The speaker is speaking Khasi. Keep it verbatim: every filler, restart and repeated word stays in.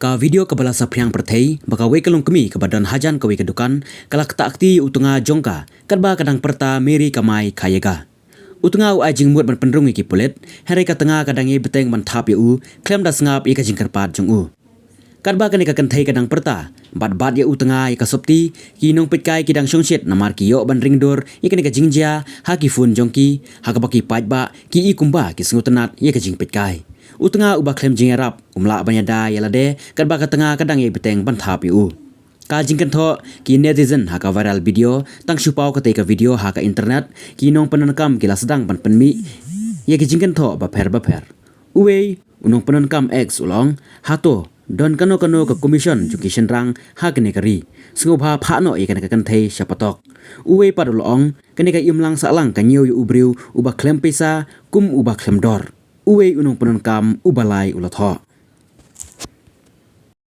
Ka video kaba la saphriang pyrthei ba kawei ka longkmie kaba don hajan kawei ka dukan ka la ktah kti ïa u tnga jong ka katba ka dang pyrta Mary Kamai Khaïaga. U tnga u ai jingmut ban pynrung ïa ki pulit, hynrei ka tnga ka dang ïai bteng ban thap ïa u khlem da sngap ïa ka jingkyrpad jong u. Katba kane ka kynthei ka dang pyrta bad bat ïa u tnga ïa ka sopti, ki nongpeitkai ki dang shongshit namar ki ïoh ban ring dur ïa kane ka jingjia ha ki phone jong ki, ha kaba ki paidbah ki i kumba ki sngewtynnat ïa ka jingpeitkai. U tnga uba khlem jingïarap um lah ban ïada ïa lade katba ka tnga ka dang ïai bteng ban thap ïa u. Ka jingkynthoh, ki netizen ha ka viral video, tang shu paw katei ka video ha ka internet, ki nongpyndonkam ki la sdang ban pynmih ïa ki jingkynthoh bapher bapher. Uwei u nongpyndonkam X u la ong, hato don kano kano ka commission jong ki shynrang ha kane ka ri? Sngewbha phah noh ïa kane ka kynthei sha patok. Uwei pat u la ong, kane ka imlang sahlang ka ñiew ïa u briew uba khlem pisa kum uba khlem dor. Uwei u nongpyndonkam uba lai u la thoh.